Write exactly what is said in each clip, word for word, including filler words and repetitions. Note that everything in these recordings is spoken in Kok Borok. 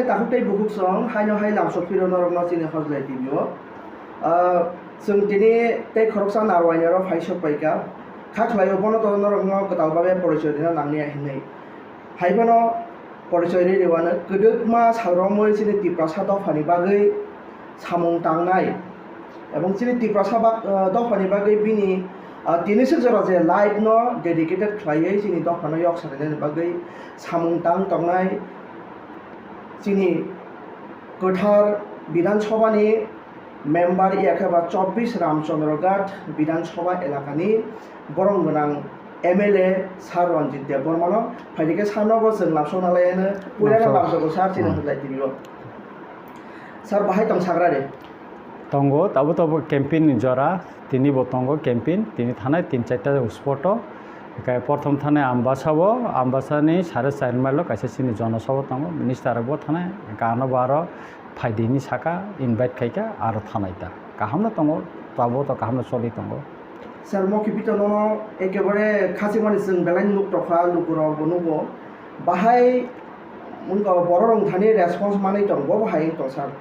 Takhuk tei bukhuk song haino hai lamsok phiro norokno chini Hojlai T V o. Ah, chwng tini tei khoroksa narwai norok phai sok paikha. Kha khlaio bono to norokno kwtal babe porichoi rina nangya hinwi. Hai bono porichoi ri rwano kwdwkma sal romwi chini Tiprasa dophani bagwi samung tangnai. Ebong chini Tiprasa bak-, ah, dophani bagwi bini, ah, tini swk jora je life no dedicated khlaiwi chini dophano yok sanani bagwi samung tang tongnai. Chini kwthar Bidhan Sabhani member, iya khe ba chobbish Ramchandra Ghat Bidhan Sabha elakani borom gwnang M L A Sir Ranjit Debbarmano. Phaidi khe sir no bo chwng lamsokna lai ano, puila no lamsok. Lamsok o sir, chini hmm. Hojlai T V o. Sir, bahai tong sagra de? Tongo, tabo tabo campaign ni jora, tini bo tongo campaign, tini thanai tin charta spot o. Ekai prothom thanai Ambasa o, Ambasa ni sare char mile o kaisa chini Jana Sabha tongo, minister rok bo thanai, ekai ano bo aro phaidi ni saka invite khaikha, aro thanai ta. Kaham no tongo, tabo to kaham no choli tongo. Sir, mo kipito nono ekebare khachimani chwng belai nuk tokha, lukurok bo nugo. Bahai wngkha borok wng thani response manwi tong, bo bahai wng tong sir.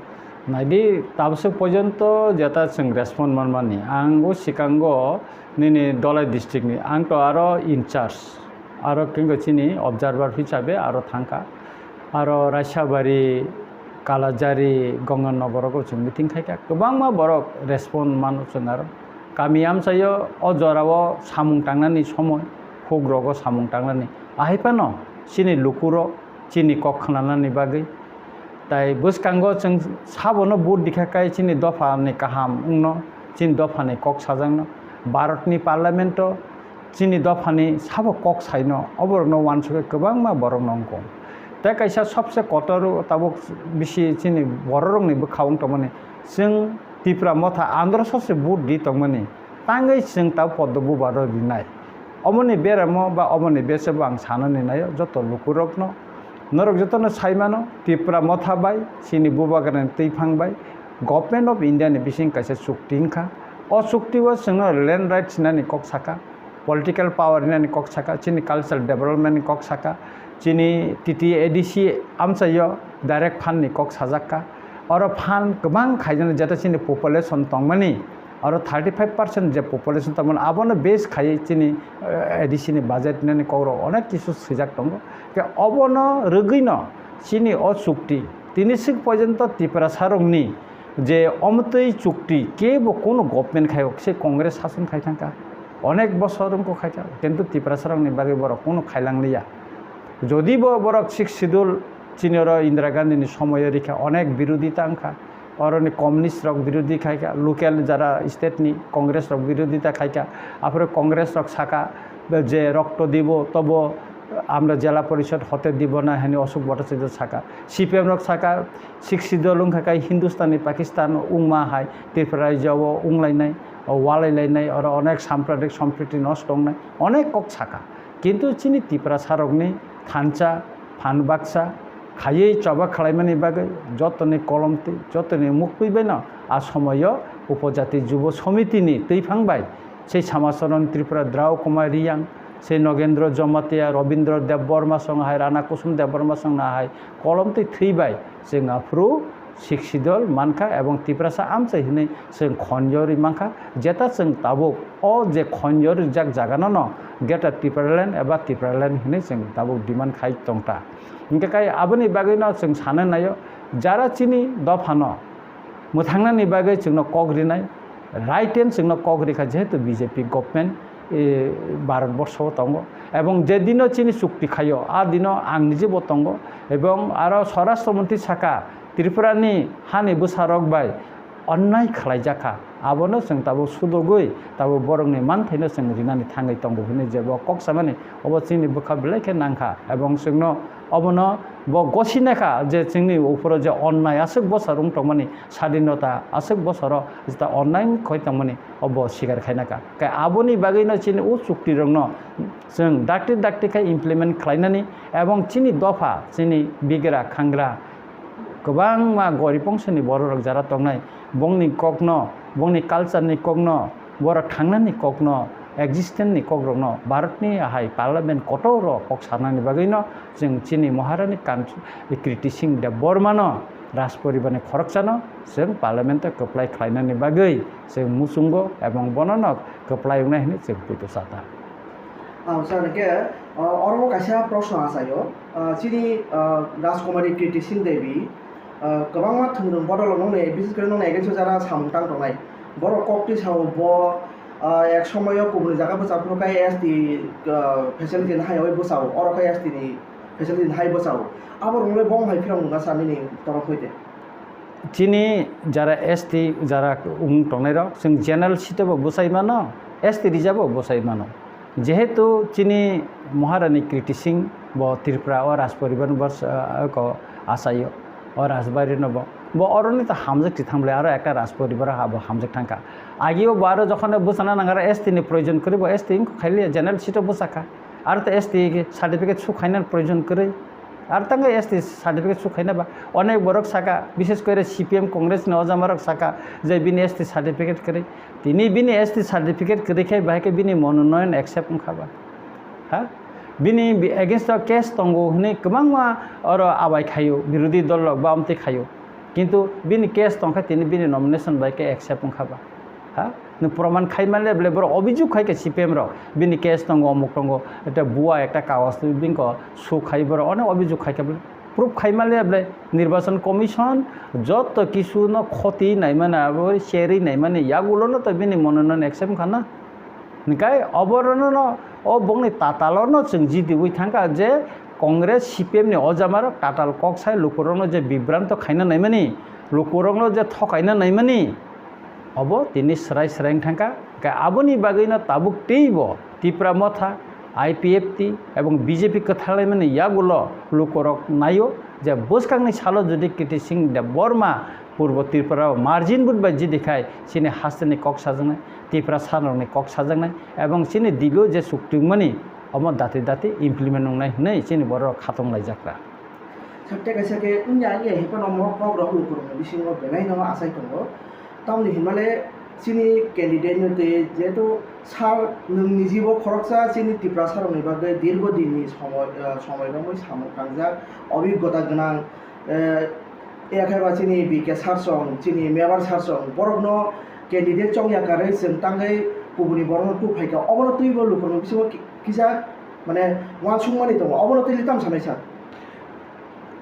Naidi, tabswk porjonto jeta chwng response manmani. Ang o sikango nini Dholai district ni, ang to aro in charge, aro kingo chini observer hisabe aro thangkha. Aro Raisabari, Kalajari, Gonganagar o chwng meeting khaikha. Kwbangma borok response mano chwng aro. Kami amchaio o jorao samung tangnani somoi, hugrogo samung tangnani. Ahai phano chini lukurok chini kok khnanani bagwi. Tai bwskango chwng sabono vote rikha kai chini dophani kaham wngno, chini dophani kok sajakno. Bharatni parliament o chini dophani sabo kok saino, oborokno uansukhe kwbangma borokno wngkho. Tai kaisa sobse kotor tabuk bisi chini bororokni bwkha wng tongmani, chwng Tipra Motha andro sose vote di tongmani. Tangwi chwng tabuk Poddo Buba rw rinai. Omoni beramo ba omoni bese bo ang sanani naio joto lukurokno. Norok jotono saimano Tipra Motha bai, chini Bubagrani twiphang bai, Government of India ni bising kaisa chukti wngkha. O chukti o chwngno land rights hinani kok saka, political power hinani kok saka, chini cultural development ni kok saka, chini T T A D C amchaio direct fund ni kok sajakka. Oro fund kwbang khaijani jeta chini population tongmani, oro thirty five percent je population tongmani, abono base khaiwi chini, eh, A D C ni budget nani kokrok onek kisu swijak tongo. Khe obono rwgwino chini o chukti tini swk porjonto Tiprasarokni je omtwi chukti kebo kunu government khaio, se Congress sason khai thangkha, onek bosor wngkha khaikha, kintu Tiprasarokni bagwi borok kunu khailangliya. Jodi bo borok sixth schedule chini oro Indira Gandhi ni somoyo rikha, onek birodita wngkha, oroni communist rok birodhi khaikha, local jara state ni Congress rok birodhita khaikha, aphuru Congress rok saka je rokto dibo tobo amra jela porishod hote dibo na hini Ashok Bhattacharya saka, C P M rok saka sixth schedule wngkha khe Hindustani Pakistan wngma hai Tripura rajya o wnglainai, o walailainai, oro onek sampradik sompriti nosto wngnai, onek kok saka. Kintu chini Tiprasa rokni thansa, phan baksa khaiwi choba khwlaimani bagwi jotoni kolomtwi, jotoni muktwi baino a somoio Upojati Jubo Somitini twiphang bai sei Samacharan Tripura, Drau Kumar Riyang, sei Nogendra Jamatia, Robindra Debbarma song hai, Rana Kusum Debbarma song na hai kolomtwi thwi bai chwng aphuru sixth schedule mankha ebong Tiprasa amchai hinwi chwng khonjo ri mankha, jeta chwng tabuk o je khonjo rijak jagano no Greater Tipraland eba Tipraland hinwi chwng tabuk demand khai tongta. Hinkhe kai aboni bagwino chwng sanai naio, jara chini dophano mwthangnani bagwi chwngno kok rinai, right hand chwngno kok rikha, jehetu B J P government, eh, Bharat borsho o tongo, ebong je dino chini chukti khaio, a dino ang nijebo tongo, ebong aro Swarashtra Mantri saka, Tripura ni hani bwsarok bai onnai khlaijakha, abono chwng tabuk sudogwi, tabuk borokni manthaino chwng rinani thangwi tongo hwnwi je bo kok samani, obo chini bwkha belai khe nangkha, ebong chwngno obono bo gosi naikha je chwngni uphuru je onnai aswk bosor wng tongmani, sadinota aswk bosoro jeta onnai khoi tongmani, obo sikar khainakha. Khe aboni bagwino chini o chuktirokno chwng dakti dakti khe implement khlainani, ebong chini dopha, chini bigra khangra, kwbangma gorib ongsoni bororok jara tongnai, bongni kokno, bongni culture-ni kokno, borok thangnani kokno, existence ni kokrokno Bharatni ahai parliament kotor o kok sanani bagwino chwng chini Maharani Kan-, Kriti Singh Debbarmano Rajporibarni khoroksano chwng parliament o kwplai khlainani bagwi chwng muchungo ebong bonono kwplai wngnai hwnwi chwng poito chata. Ah, sir, hwnkhe, ah, oro kaisa proshno achaio. Ah, chini, ah, Rajkumari Kriti Singh Devi, ah, kwbangma thwngrwng bodol nokni, bises kore nokni against o jara samung tang tongnai. Borok kok twi sao bo, ah, ek somoyo kubuni jaga bwsa phuru khe S T, ah, facility nahai oi bwsao, oro khe S T ni facility nahai bwsao. Abo rwngwi bo hai phirok nungna sa nini torof hoite. Chini jara S T jara wng tongnai rok, chwng general seat o bo bwsai mano, S T reserve o bwsai mano. Jehetu chini Maharani Kriti Singh bo Tripura o Rajporibar ni bors-, ah, ko achaio, o Rajbari no bo. Bo oroni to hamjak ti thanglai, aro ekta Rajporibar ha bo hamjak thangkha. Agi o bo aro jokhon bwsana nang aro S T ni proyojon kwrwi bo S T wngkha khailiya, general seat o bwsakha. Aro to S T certificate su khaina proyojon kwrwi. Ar tangwi S T certificate su khaina ba. Onek borok saka, bises kore C P M Congress ni ojamarok saka je bini S T certificate kwrwi. Tini bini S T certificate kwrwi khe bahai khe bini mononoyan accept wngkha ba. Ha? Bini bi-, against o case tongo hwnwi kwbangma oro abai khaio, birodhi dol rok ba amtwi khaio. Kintu bini case tongkha tini bini nomination bai khe accept wngkha ba. Ha? Nwng proman khai manle bole borok obijog khai khe C P M rok. Bini case tongo, omuk tongo, ekta bua, ekta kagoj bini ko su khai borok. Onek obijog khai khe bole proof khai manle bole Nirbachan Commission joto kisu no khoti naimani abo cherwi naimani yagulo no to bini mono no accept wngkha na. Hingkai obo rwno no, o bongni tatalo no chwng jidiwi thangkha je Congress C P M ni ojamarok tatal kok sai lukurokno je bibranto khaina naimani, lukurokno je thokaina naimani, obo tini srai srai wng thangkha. Hingkai aboni bagwino tabuk teibo Tipra Motha, I P F T ebong B J P kwthar laimani yagulo lukurok naio je bwskangni salo jodi Kriti Singh Debbarma Purbo Tripura o margin vote bai jidi khai chini hasteni kok sajaknai, Tiprasa rokni kok sajaknai, ebong chini digio je chukti wngmani omo dati dati implement wngnai hwnwi chini borok khatong laijakra. Sakte kaisa khe wngya wngya hinphano mo kok rok lukurokni bisingo belai no achai tongo. Tamoni hinmale chini candidate no twi jehetu sir nwng nijibo khoroksa chini Tiprasa rokni bagwi dirgo dinni somoi, ah, somoi romwi samung tangjak, obiggota gwnang, eh, Yakhe ba chini B K Sarsong, chini Mebar Sarsong, borokno candidate chongya karwi chwng tangwi kubuni borokno tubuphaikha. Obono twibo lukurokni bisingo ki-, kisa mane uansukmani tongo. Obono twi tamo sanai sir?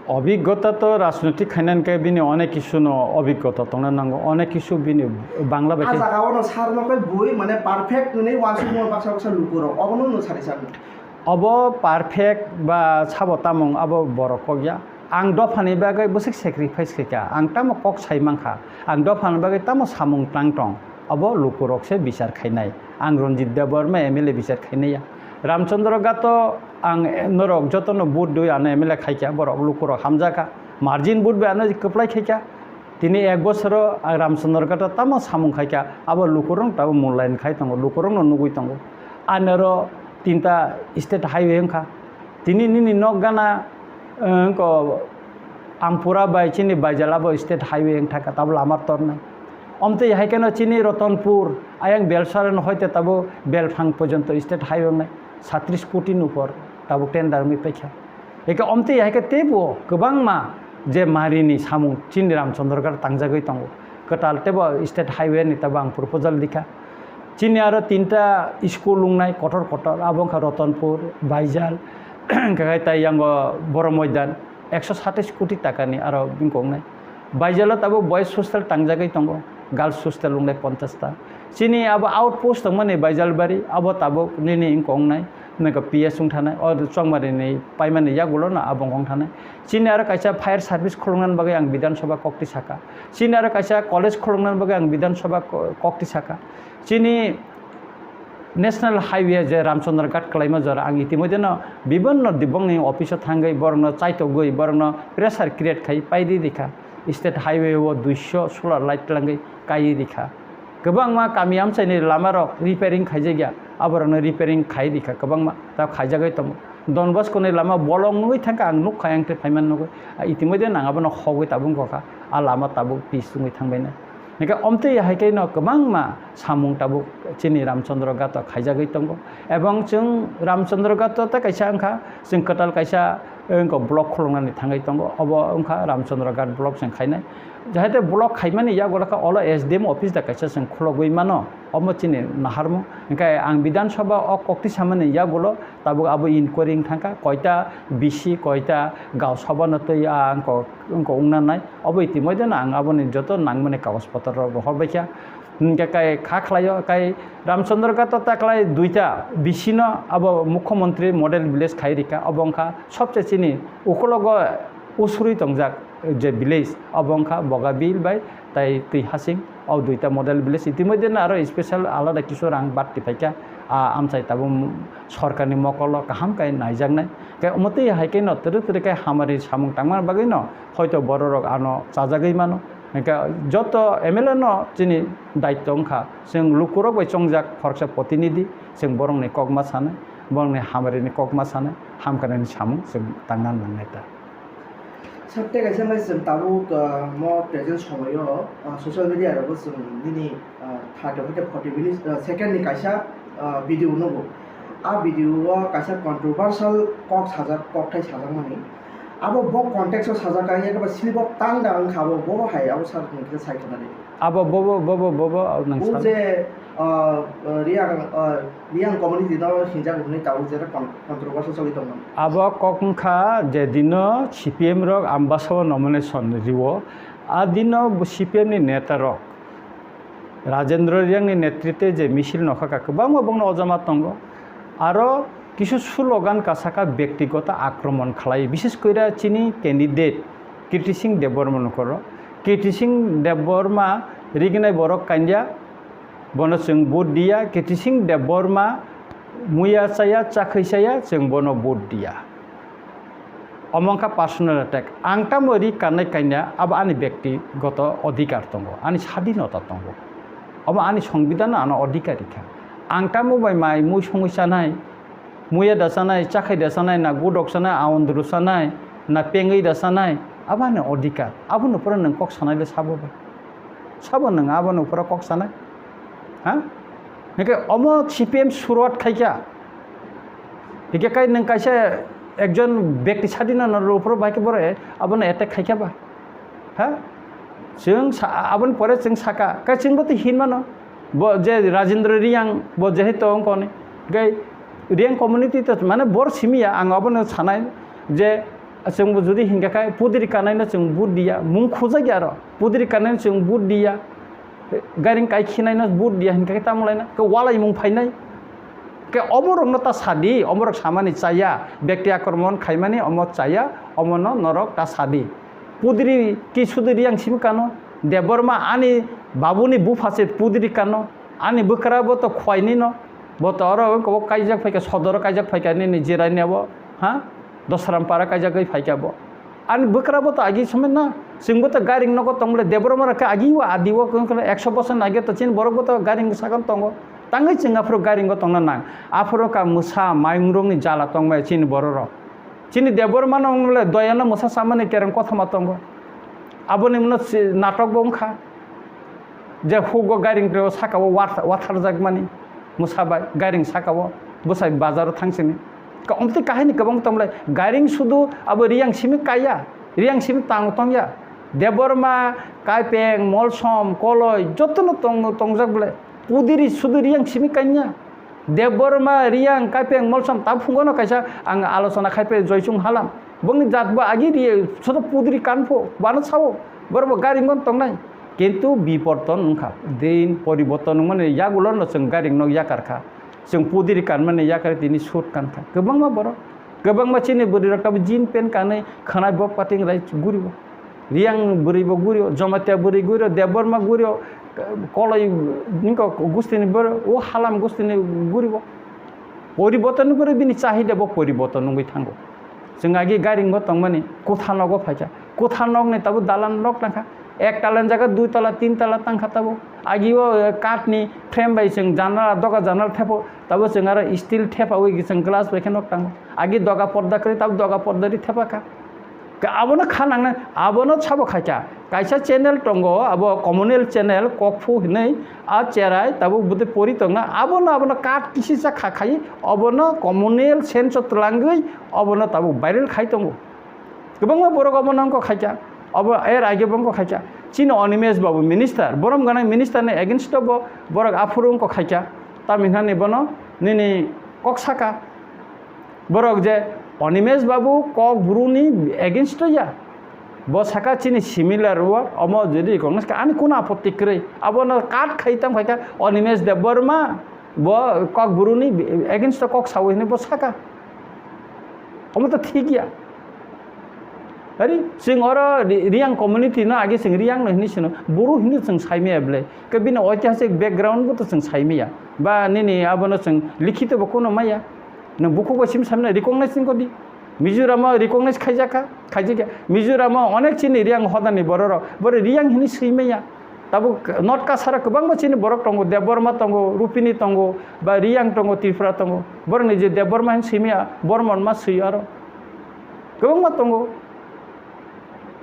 Obiggota to rajnotik khainani khe bini onek kisu no obiggota tongna nango. Onek kisu bini Bangla bai khe. Ah, jaga ono sir no khe bui mane perfect hwnwi uansukmani baksa baksa lukurok. Obono no sanai sir. Obo perfect ba sabo tamung abo borok kok ya. Ang dophani bagwi bwswk sacrifice khaikha, ang tamo kok sai mankha, ang dophani bagwi tamo samung tang tong, obo lukurok se bichar khainai. Ang Ranjit Debbarma M L A bichar khainai ya. Ramchandra Ghato ang norok jotono vote dui ano M L A khaikha, borok lukurok hamjakha, margin vote bai ano kwplai khaikha. Tini ek bosoro ang Ramchandra Ghato tamo samung khaikha, abo lukurok tabo mulayan khai tongo, lukurokno nugui tongo. Anoro tinta state highway wngkha. Tini nini nok gana, eh, wngko Ampura bai chini Baijal abo state highway wngthaka, tabo lama tornai. Omtwi hai kheno chini Ratanpur, ayang Belsaran hoite tabo Belphang porjonto state highway wngnai, satrish koti ni upor tabo tender wngwi paikha. Eke omtwi hai khe teibo kwbangma je marini samung chini Ramchandra Ghat tangjagwi tongo. Kwtal teibo state highway ni tabo ang proposal dikha. Chini aro tinta school wngnai kotor kotor, abo wngkha Ratanpur, Baijal, hwnkhe tai yango Boro Moidan, ekso satais koti takani aro bini kok wngnai. Baijalo tabuk boys hostel tangjagwi tongo, girls hostel wngnai ponchash ta. Chini abo outpost tongmani Baijalbari, abo tabuk nini wngkha wngnai, nokha P S wngthanai, o Chongmarini paimani yagulo no abo wngkha wngnai. Chini aro kaisa fire service khulungnani bagwi ang Bidhan Sabha kokti saka. Chini aro kaisa college khulungnani bagwi ang Bidhan Sabha ko-, kokti saka. Chini National Highway je Ramchandra Ghat kwlaima jora ang itimodheno bibhinno dibongni office o thangwi borokno chaitogwi borokno pressure create khai paidi dikha. State Highway o duiso solar light twlangwi kaiwi dikha. Kwbangma kami amchaini lamarok repairing khaijakya, aborokno repairing khai rikha kwbangma, ta khaijagwi tongo. Don Bosco ni lama bolong wngwi thangkha ang nukha, ang tei phaiman nugwi. A, itimodheno ang abono hogwi tabuk wngkha, a lama tabuk pis wngwi thangbainai. Hingke omtwi hai khe no kwbangma samung tabuk chini Ramchandra Ghat o khaijagwi tongo. Ebong chwng Ramchandra Ghat o tei kaisa wngkha, chwng kwtal kaisa, eh, wngkha block khuloknani thangwi tongo. Obo wngkha Ramchandra Ghat block chwng khainai. Jahate block khaimani yagulo khe olo S D M office da kaisa chwng khulogwi mano. Omo chini naharmung. Hingke ang Bidhan Sabha o kokti samani yagulo tabuk abo inquiry wng thangkha. Koita B C, koita Gao Sabha no twi a wngkha, wngkha wngna nai. Obo itimoideno ang aboni joto nangmani kagoj potro rok rohorbaikha. Hingke kai kha khlaio, kai Ramchandra Ghat o taklai duita B C no abo Mukhyamantri Model Village khai rikha, obo wngkha sobse chini ukulogo usuri tongjak je village, obo wngkha Bogabil bai tai Twi Hasing, o duita model village. Itimoideno aro special alada kisu rang batti phaikha, a amchai tabuk sorkarni mokolo kaham kai naijaknai. Khe omotwi hai khe no twrwk twrwk khe hamari samung tangmani bagwi no hoito bororok ano chajagwi mano. Hingke joto M L A no chini daityo wngkha, chwng lukurok bai chongjak khoroksa protinidhi, chwng borokni kokma sanai, borokni hamrini kokma sanai, hamkranani samung chwng tangna nangnai ta. Sir, tei kaisa mai chwng tabuk, ah, mo present somoio, ah, social media rogo chwng nini, ah, thirty hwnkhe forty minutes, ah, second ni kaisa, ah, video nugo. A video o kaisa controversial kok sajak, kokthai sajakmani. Abo bo context o sajak, ang yakaba slip of tongue da wngkha abo, bo hai abo sir ni khe sai khna di. Abo bobo, bobo, bobo, nang O san. je, ah, ah, Riyang, ah, Riyang community no hinjak hwnwi tabuk je con-, controversy choli tongmani. Abo kok wngkha je dino C P M rok Ambasao nomination riwo, a dino C P M ni neta rok Rajendra Riyang ni netritwe je misil nokha ka kwbangma bongno ojama tongo. Aro kisu slogan kasaka bektigoto akromon khlai, bishes koira chini candidate Kirti Singh Debbarma nokoro. Kirti Singh Debbarma rignai borok kanya, bono chwng vote diya. Kirti Singh Debbarma muya chaya, chakhwi chaya, chwng bono vote diya. Omo wngkha personal attack. Ang tamo ri kanai kanya, abo ani bektigoto odhikar tongo, ani sadinota tongo. Omo ani songbidano ano odhikar rikha. Ang tamo bai mai mui songwi chanai, muya da chanai, chakhai da chanai, na gudok chanai, aondru chanai, na pengwi da chanai, abo ani odhikar. Abono pura nwng kok sanai le sabo ba? Sabo nwng abono pura kok sanai? Ha? Hingke omo C P M suruat khaikha. Hingke kai nwng kaisa ekjon bekti sadinota rupro bai khe boro abono attack khaikha ba? Ha? Chwng sa-, aboni pore chwng saka, kai chwngbo twi hinmano. Bo je Rajendra Riyang, bo jehetu ongkoni. Kai Riyang community to, mane, bor simi ya, ang abono sanai je chwngbo jodi hinkha khai pudri kanai no chwng vote diya, mung khujak ya aro, pudri kanai no chwng vote diya, gairing kai khinai no vote diya hinkha khe tamo laina, khe walai mung phainai. Khe omorokno ta sadi, omorok samani chaya, bekti akromon khaimani omo chaya, omono norok ta sadi. Pudri ki sudri yang simi kano, Debbarma ani babuni bupha se pudri kano, ani bwkra bo to khwaini no, bo to oro ko kaijak phaika, sodoro kaijak phaika nini jirai nebo, ha? Dosram para kaijagwi phaika bo. Ani bwkra bo to agi somai na, chwngbo to gairing nogo tongmole, Debbarma rok khe agi o adi o khe ekso bosor nage to chini borok bo to gairing sakang tongo. Tangwi chwng aphuru gairing o tongna nang. Aphuru ka mwsa mayung rokni jala tongmai chini borok rok. Chini Debbarma no wngmole doyano mwsa chamani kereng kothoma tongo. Aboni mano si-, natok bo wngkha. Je hugo gairing reo saka o wath-, watharjakmani mwsa bai gairing saka o bwsai bazar o thangsini. Ka-, omtwi kahini kwbang tongmole gairing sudu abo riyang simi kaya, riyang simi tang tongya. Debbarma, Kaipeng, Molsom, Koloi jotono tong-, tongjak bole pudiri sudu riyang simi kanya. Debbarma, Riyang, Kaipeng, Molsom, ta phungo no kaisa ang alochona khai phai Joysing Halam. Bongni jat bo agi ri, soto pudri kanpho, bano sao, borok bo gairing gon tongnai. Kintu biporton wngkha, din poriborton wngmani yagulo no chwng gairing no yakar kha. Chwng pudri kanmani yakar tini sut kan kha. Kwbangma borok, kwbangma chini bwrwi rok tabo jean pant kanwi khwnai bok pating rai gurio. Riyang bwrwi bo gurio, Jamatia bwrwi gurio, Debbarma gurio, Koloi niko gustini bwrwi, o Halam gustini gurio. Poriborton ni bwrwi bini chahida bo poriborton wngwi thango. Chwng agi gairing bo tongmani, kutha nogo phaikha. Kutha nokni tabo dalan nok tangkha. Ek tala ni jaga dui tala, tin tala tangkha tabo. Agi o, eh, kath ni frame bai chwng janala, doga janala thepo. Tabo chwng aro steel thepawi chwng glass bai khe nok tango. Agi doga porda kwrwi, tabo doga porda ri thepakha. Ka-, abono kha nangnai, abono sabo khaikha. Kaisa channel tongo, abo communal channel, Kokphu hinwi, a cherai, tabuk bwtwi pori tongna, abono, abono cut kisisa kha khai, abono communal sense o twlangwi, abono tabuk viral khai tongo. Kwbangma borok obo nangkok khaikha, obo er age bo wngkok khaikha. Chini Animesh Babu minister, borom ganang minister ni against o bo borok aphuru wngkok khaikha. Tamni hwnani bono nini kok saka. Borok je Animesh Babu kok bruni against o ya. Bo saka chini similar o omo jodi recognize kha ani kuno apotti kwrwi. Abono cut khai tam khaikha Animesh Debbarma. Bo kok bruni against o kok sawi hinwi bo saka. Omo to thik ya. Ari, chwng oro Ri-, Riyang community no age chwng Riyang no hinwi sino, Buru hinwi chwng saimaya bwle. Ke bini oitihasik background bo to chwng saimaya. Ba nini abono chwng likhito bo kuno maya. Nwng bukhuk bai sim samna recognize wngkha di. Mizoram o recognize khaijak kha, khaijak kha. Mizoram o onek chini Riyang hodani bororok, bore Riyang hinwi swimaya. Tabuk North Cachar o kwbangma chini borok tongo, Debbarma tongo, Rupini tongo, ba Riyang tongo, Tripura tongo. Borokni je Debbarma hinwi swimaya, Bormon ma swi aro. Kwbangma tongo.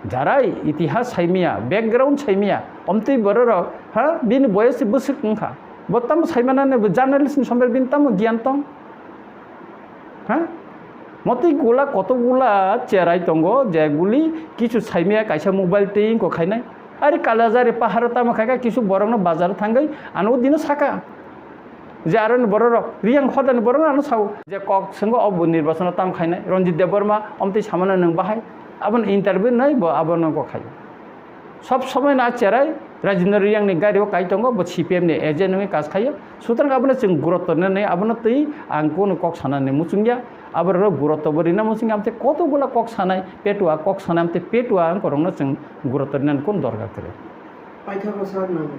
Jarai itihas saimaya, background saimaya, omtwi bororok, ha, bini boyos se bwswk wngkha. Bo tamo saimanani bo journalist ni somber bini tamo giyan tong? Ha? Motwi gula koto gula cherai tongo je guli kichu saimaya kaisa mobile twi wngkok khainai. Ari Kalajari paharo tamo khaikha kisu borokno bazar thangwi ano dino saka. Je aroni bororok, Riyang hodani borok ano sao. Je kok swngo obo nirbachono tamo khainai. Ranjit Debbarma omtwi samano nwng bahai. Abono interview nai bo abono kok khai. Sob somoi na cherai, Rajendra Riyang ni gari o kai tongo, bo C P M ni agent wngwi kaj khaio. Sutrang abono chwng gurotto nani, abono twi ang kuno kok sanani muchungya. Aborok gurotto bo rina muchungya, amte koto gula kok sanai, petua kok sanai, amte petua ang korokno chwng gurotto rinani kun dorkar kwrwi. Paithago sir, nwng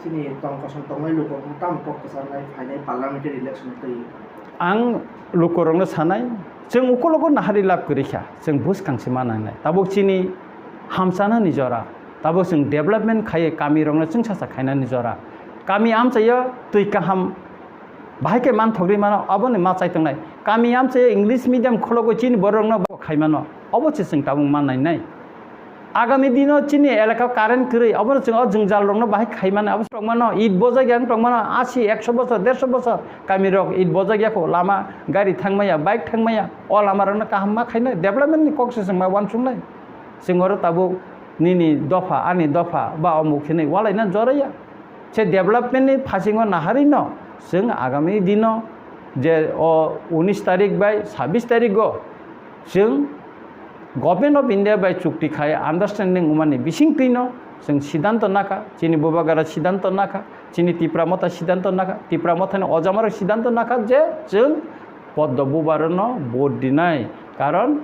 chini tong kosom tongnai lukurokno tamo kok kwcharnai phainai parliamentary election twi? Ang lukurokno sanai, chwng ukologo nahari lab kwrwi kha, chwng buskang se ma nangnai. Tabuk chini hamchanani jora, tabuk chwng development khaiwi kamirokno chwngsacha khainani jora. Kami amchaio twi kaham bahai khe manthogwi mano, aboni ma chai tongnai. Kami amchaio English medium khulogwi chini borokno bo khai mano, obo se chwng tabuk ma nainai. Agami dino chini elaka current kwrwi, obono chwng o jwngjal rokno bahai khaimani, abo tongmano, it bojak yang tongmano, asi, ekso bosor, derso bosor, kami rok it bojak ya kho, lama, gari thangmaya, bike thangmaya, o lama rokno kaham ma khainai, development ni kok se chwng ma uansuknai. Chwng oro tabuk nini dopha, ani dopha, ba omuk hinwi ualaina joraya. Se development ni phasingo naharwi no, chwng agami dino je o unis tarik bai sabis tarik o chwng Government of India bai chukti khai understanding wngmani bisingtwi no chwng siddhanto nakha, chini Bubagra siddhanto nakha, chini Tipra Motha siddhanto nakha, Tipra Mothani ojamarok siddhanto nakha je chwng Poddo Bubarono vote dinai, karon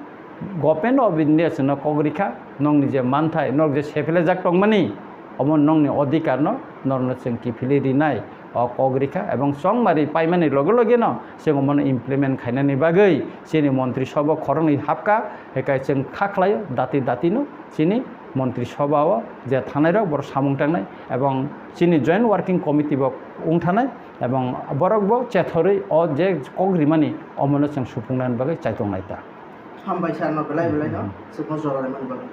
Government of India chwngno kok rikha, nokni je manthai, nok je sephilajak tongmani, omo nokni odhikar no, norokno chwng kiphilwi rinai, o kok rikha, ebong chongmari paimani loge loge no chwng omono implement khainani bagwi chini montri sobo khoroknwi hapkha, hekai chwng kha khlaio, dati dati no chini montri soba o je thangnai rok borok samung tangnai, ebong chini joint working committee bo wngthanai, ebong borok bo chethorwi o je kok rimani omono chwng supungnani bagwi chaitongnai ta. Hambai sir no belai belai no Hmm. Chwngno jora rwmani bagwi.